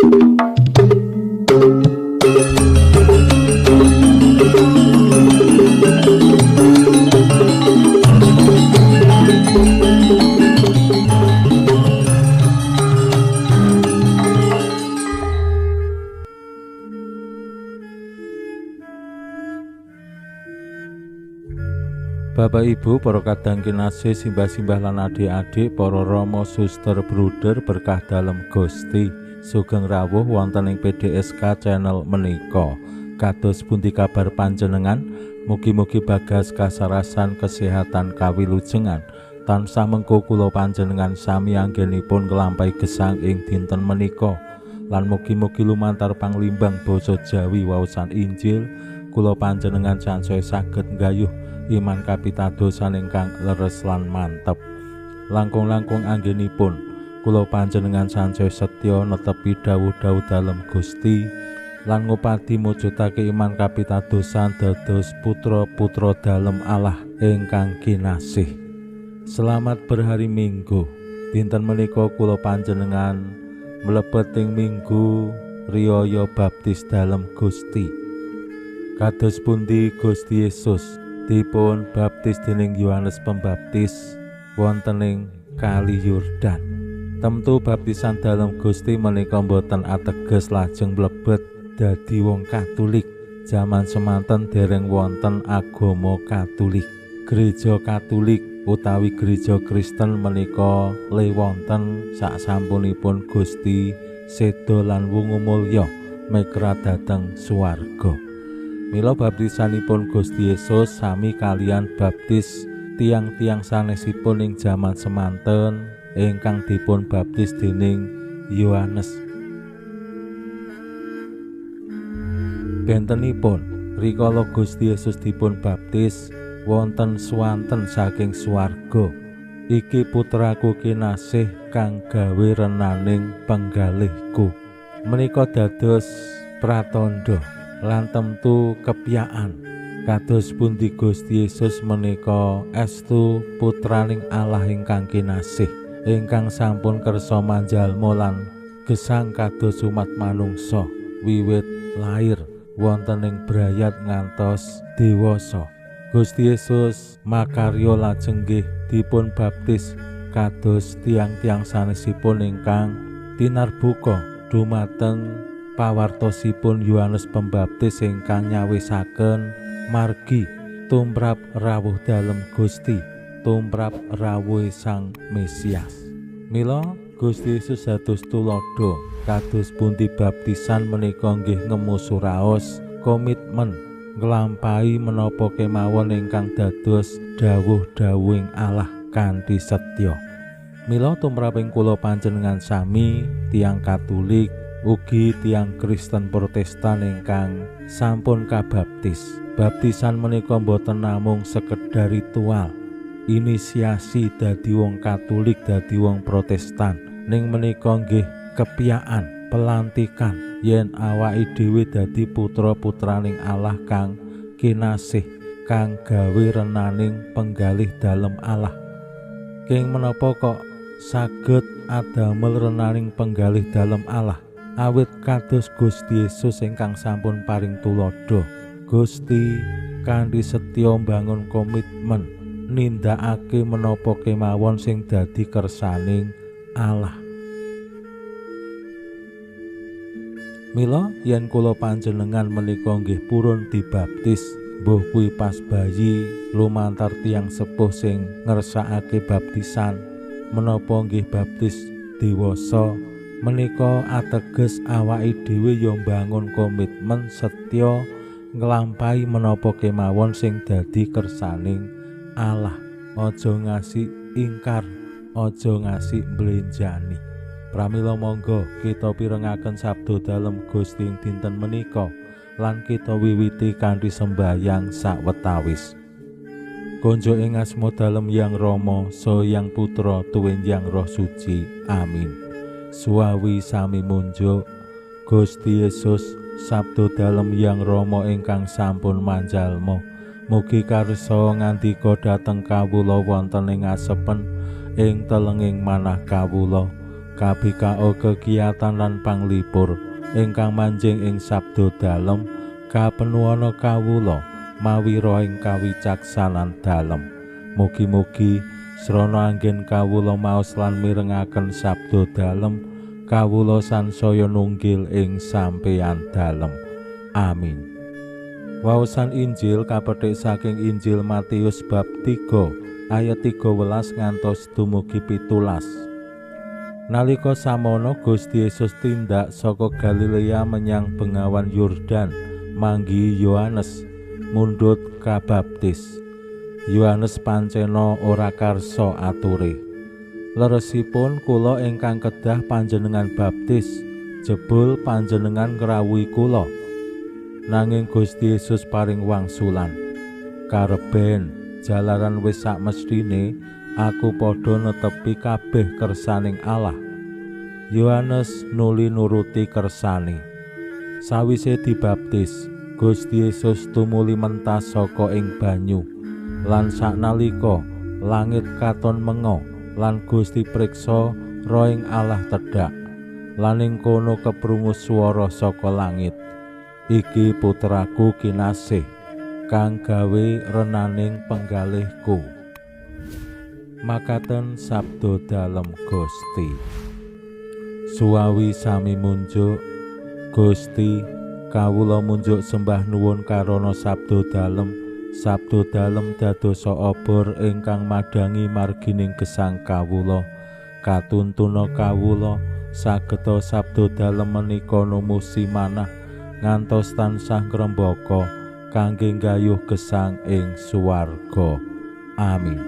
Bapak Ibu, para kadang kinasih, simbah-simbah lan adik-adik, para rama, suster, bruder berkah dalem Gusti, sugeng rawuh wonten ing PDSK channel menika. Kados pundi kabar panjenengan? Mugi-mugi bagas kasarasan kesehatan kawilujengan. Tansah mengko kula panjenengan sami anggenipun nglampahi gesang ing dinten menika. Lan mugi-mugi lumantar panglimbang basa Jawi waosan Injil kula panjenengan sansaya saged nggayuh iman kapitadosan ingkang leres lan mantep. Langkung-langkung anggenipun kula panjenengan sansaya setya netepi dawuh-dawuh dalem Gusti lan ngupadi mujudake iman kapitadosan dados putra-putra dalem Allah ingkang kinasih. Selamat berhari Minggu. Dinten menika kula panjenengan mlebet ing Minggu Riyaya Baptis dalem Gusti. Kados pundi Gusti Yesus dipun baptis dening Yohanes Pembaptis wonten ing Kali Yordan. Temtu baptisan dalem Gusti menika boten ateges lajeng mlebet dadi wong Katolik. Jaman semanten dereng wonten agama Katolik. Gereja Katolik utawi gereja Kristen menika le wonten saksampunipun Gusti seda lan wungu mulya mekra dhateng swarga. Mila baptisanipun Gusti Yesus sami kalian baptis tiang-tiang sanesipun ing jaman semanten ingkang dipun baptis dening Yohanes. Bentenipun rikala Gusti Yesus dipun baptis wonten swanten saking swarga, iki putraku kinasih kang gawe renaning penggalihku. Menika dados pratandha lan temtu kepiyaan kados pundi Gusti Yesus menika estu putraning Allah ingkang kinasih ingkang sampun kersa manjalma lan gesang kados umat manungsa wiwit lair wonten ing brayat ngantos dewasa. Gusti Yesus makarya lajeng nggih dipun baptis kados tiang-tiang sanesipun ingkang tinarbuka dumateng pawartosipun Yohanes Pembaptis ingkang nyawisaken margi tumrap rawuh dalem Gusti, tumrap rawuh Sang Mesias. Mila Gusti Yesus dados tuladha kados pundi baptisan menika nggih ngemu suraos komitmen nglampahi menapa kemawon ingkang dados dawuh-dawuhing Allah kanthi setya. Mila tumraping kula panjenengan sami tiyang Katolik ugi tiyang Kristen Protestan ingkang sampun kabaptis. Baptisan menika boten namung sekedar ritual inisiasi dadi wong Katolik, dadi wong Protestan, ning menika nggih kepiyaan, pelantikan yen awake dhewe dadi putra-putraning Allah kang kinasih, kang gawe renaning penggalih dalem Allah. Keng menapa kok saged adamel renaning penggalih dalem Allah? Awit kados Gusti Yesus ingkang sampun paring tuladha, Gusti kanthi setya mbangun komitmen nindakake menapa kemawon sing dadi kersaning Allah. Mila yen kula panjenengan menika nggih purun dibaptis, mbuh kuwi pas bayi lumantar tiyang sepuh sing ngersakake baptisan, menapa nggih baptis dewasa, menika ateges awake dhewe ya mbangun komitmen setya nglampahi menapa kemawon sing dadi kersaning Allah. Aja ngasih ingkar, aja ngasih mblenjani. Pramila monggo kita pirengaken sabda dalem Gusti ing dinten menika lan kita wiwiti kanthi sembahyang sawetawis. Konjo ing asma dalem Yang Rama, saha Yang Putra, tuwin Yang Roh Suci. Amin. Suwawi sami munjuk Gusti Yesus sabda dalem Yang Rama ingkang sampun manjalma. Mugi karsa ngandika dhateng kawula wonten ing asepen ing telenging manah kawula. Kabikao kegiatan lan panglipur ingkang manjing ing sabda dalem kapenuwana kawula mawi rohing kawicaksanan dalem. Mugi-mugi srana anggen kawula maos lan mirengaken sabda dalem, kawula sansaya nunggil ing sampeyan dalem. Amin. Waosan Injil kapethik saking Injil Matius bab 3 ayat 13 ngantos dumugi 17. Nalika samono Gusti Yesus tindak saka Galilea menyang bengawan Yordan manggihi Yohanes mundhut kabaptis. Yohanes pancena ora karsa ature. Leresipun kula ingkang kedah panjenengan baptis, jebul panjenengan ngrawuhi kula. Nanging Gusti Yesus paring wangsulan, kareben jalaran wis sakmestine aku padha netepi kabeh kersaning Allah. Yohanes nuli nuruti kersane. Sawise dibaptis, Gusti Yesus tumuli mentas saka ing banyu. Lan saknalika langit katon menga lan Gusti priksa rohing Allah tedhak. Lan ing kono keprungu swara saka langit, iki putraku kinasih kang gawe renaning penggalihku. Makaten sabda dalem Gusti. Suwawi sami munjuk, Gusti, kawula munjuk sembah nuwun karana sabda dalem. Sabda dalem dadosa obor ingkang madhangi margining gesang kawula. Katuntuna kawula sageta sabda dalem menika numusi manah ngantos tansah ngrembaka kangge nggayuh gesang ing swarga. Amin.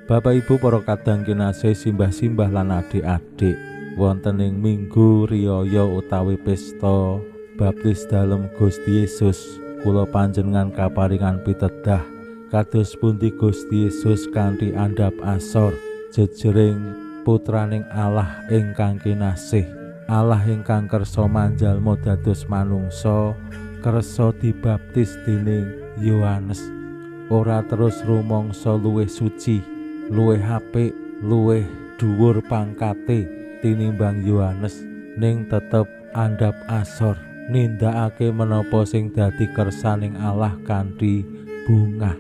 Bapak Ibu para kadang kinasih, simbah-simbah lan adik-adik, wonten ing Minggu Riyaya utawi pesta baptis dalem Gusti Yesus, kula panjenengan kaparingan pitedah kados pundi Gusti Yesus kanthi andhap asor jejering putraning Allah ingkang kinasih, Allah ingkang kersa manjalma dados manungsa, kersa dibaptis dening Yohanes. Ora terus rumangsa luwih suci, luwih apik, luwih dhuwur pangkate tinimbang Yohanes, ning tetep andhap asor nindakake menapa sing dadi kersaning Allah kanthi bungah.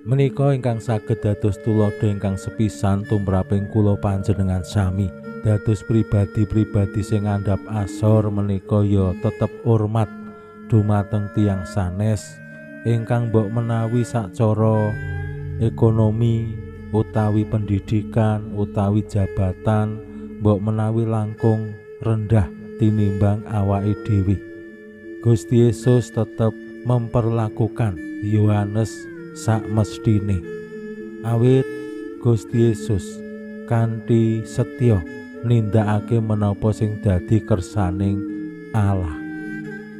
Menika ingkang saged dados tuladha ingkang sepisan tumraping kula panjenengan sami. Dados pribadi-pribadi sing andhap asor menika ya tetep hormat dumateng tiyang sanes ingkang mbok menawi sacara ekonomi utawi pendidikan utawi jabatan mbok menawi langkung rendah tinimbang awake dhewe. Gusti Yesus tetep memperlakukan Yohanes sakmestine. Awit Gusti Yesus kanthi setya nindakake menapa sing dadi kersaning Allah.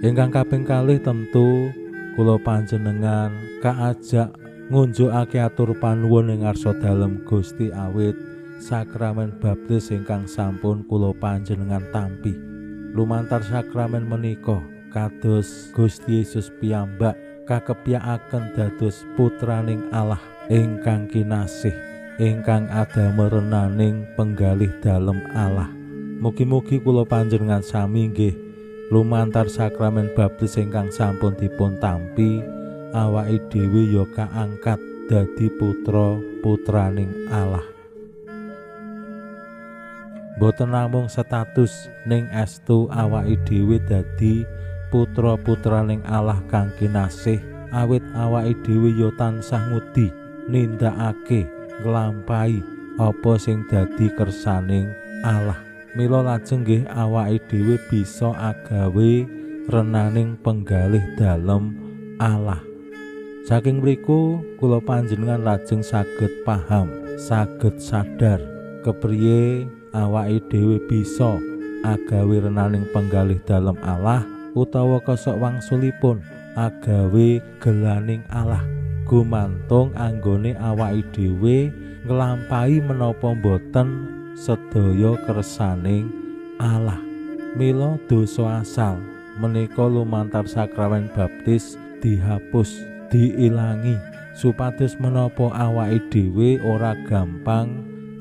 Ingkang kaping kalih tentu kula panjenengan kaajak ngunjukake atur panuwun ing ngarsa dalem Gusti awit sakramen baptis ingkang sampun kula panjenengan tampi. Lumantar sakramen menika kados Gusti Yesus piyambak kakepyakaken dados putraning Allah ingkang kinasih, ingkang adamel renaning penggalih dalem Allah. Mugi-mugi kula panjenengan sami nggih lumantar sakramen baptis ingkang sampun dipun tampi, awake dhewe ya kaangkat dadi putra-putraning Allah. Boten namung status, ning estu awake dhewe dadi putra-putraning Allah kang kinasih, awit awake dhewe ya tansah ngudi nindakake nglampahi apa sing dadi kersaning Allah. Mila lajeng nggih awake dhewe bisa agawe renaning penggalih dalem Allah. Saking mriku kula panjenengan lajeng saged paham, saged sadar kepriye awake dhewe bisa agawe renaning penggalih dalem Allah utawa kosok wangsulipun agawe gelaning Allah gumantung anggone awake dhewe nglampahi menapa boten sedaya kersaning Allah. Mila dosa asal menika lumantar sakramen baptis dihapus, diilangi supados menapa awake dhewe ora gampang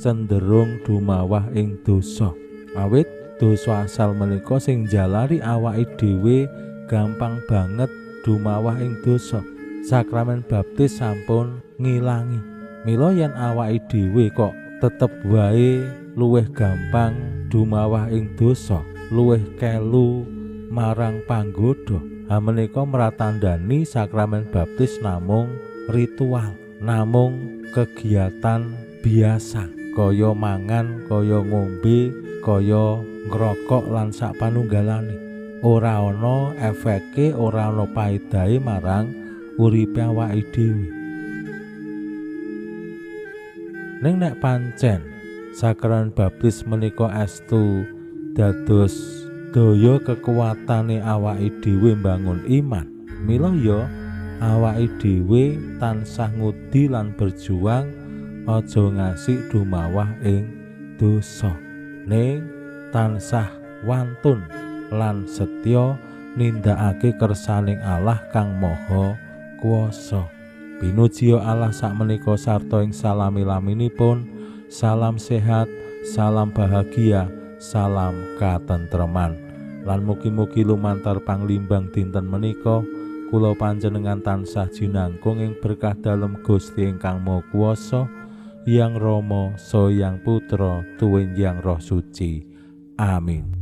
cenderung dumawah ing dosa. Awit dosa asal menika sing njalari awake dhewe gampang banget dumawah ing dosa. Sakramen baptis sampun ngilangi. Mila yen awake dhewe kok tetep wae luwih gampang dumawah ing dosa, luwih kelu marang panggoda, ha menika mratandani sakramen baptis namung ritual, namung kegiatan biasa, kaya mangan, kaya ngombe, kaya ngrokok lan sak panunggalane. Ora ana efeke, ora ana paedahe marang uripe awake dhewe. Ning nek pancen sakramen baptis menika estu dados daya kekuatane awake dhewe mbangun iman, mila ya awake dhewe tansah ngudi lan berjuang aja ngasih dumawah ing dosa, ning tansah wantun lan setya nindakake kersaning Allah kang Maha Kuwasa. Pinuji Allah sakmenika sarta ing salami-laminipun. Salam sehat, salam bahagia, salam katentreman. Lan mugi-mugi lumantar panglimbang dinten menika kula panjenengan tansah jinangkung ing berkah dalem Gusti ingkang Maha Kuwasa, Yang Rama, Sang Yang Putra, tuwin Yang Roh Suci. Amin.